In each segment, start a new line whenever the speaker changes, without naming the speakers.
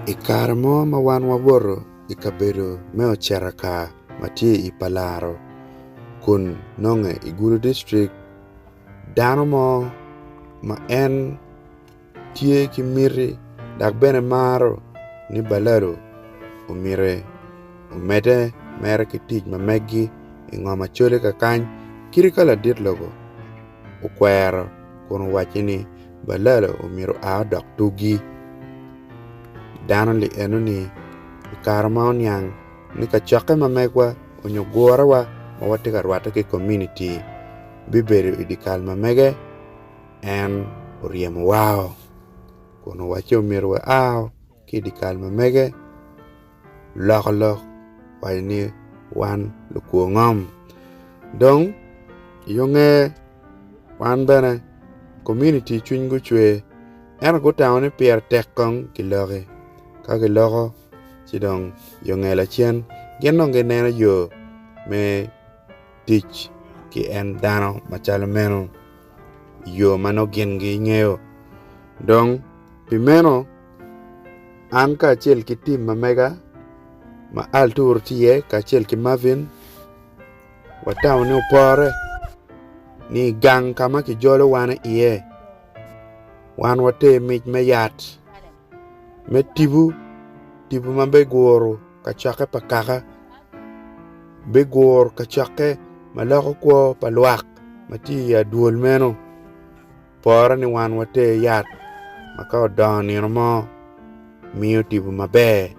I kare mo ma wan wawoto i kabedo me Oceraka ma tye i Palaro kun nonge i Gulu District, dano mo ma en tye ki miti dok bene maro ni balalo omyero omedde mere ki tic ma megi i ngom acoli kakany kadi ka ladit lobo okwero kun owacci ni balalo omyero oa odok tugi dano li enoni i kare ma oniang ni kacokke ma megwa nyo gurewa ma watye ka rwatte ki kominiti bibedo i dye kal ma mege. En oryemo wao kun owacci omyero waa ki i dye kal ma mege loko lok owaco ni wan lukwo ngom dong yo nge wan bene kominiti cwinygi ocwer ento gutamo ni pire tek kong kiloki ka kiloko ci dong yo nge lacen gin dong gineno yo me tic ki en dano macalo meno i yo ma nongo gin gingeyo. Dong pi meno, an kacel ki tim ma mega ma Arthur tye iye kacel ki Marvin watamo ni opore ni i gang ka ma kijolo wan iye wan water mic me yat me tipo tipo ma biguro kacokke pa kaka biguro kacokke ma loko kwo pa lwak ma tye i adwol meno pore ni wan water yat ma ka odongo nino mo miyo tipo maber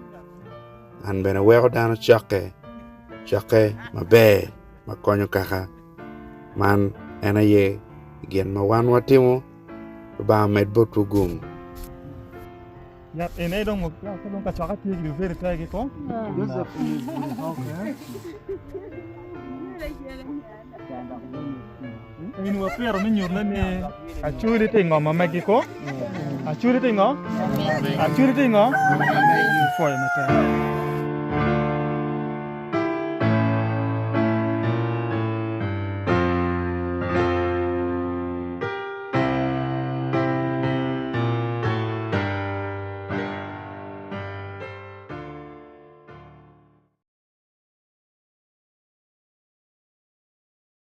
an bene weko dano cokke cokke maber ma konyo kaka man en aye gin ma wan watimo Lubanga omed botwu gum.
Yat ene dong ka dong kacokke tye ki verify ki ko. In wapito me nyutone ni Acholi tye i ngom ma megi ko. Acholi tye i ngo? Acholi tye i ngo? Pwoyo matek.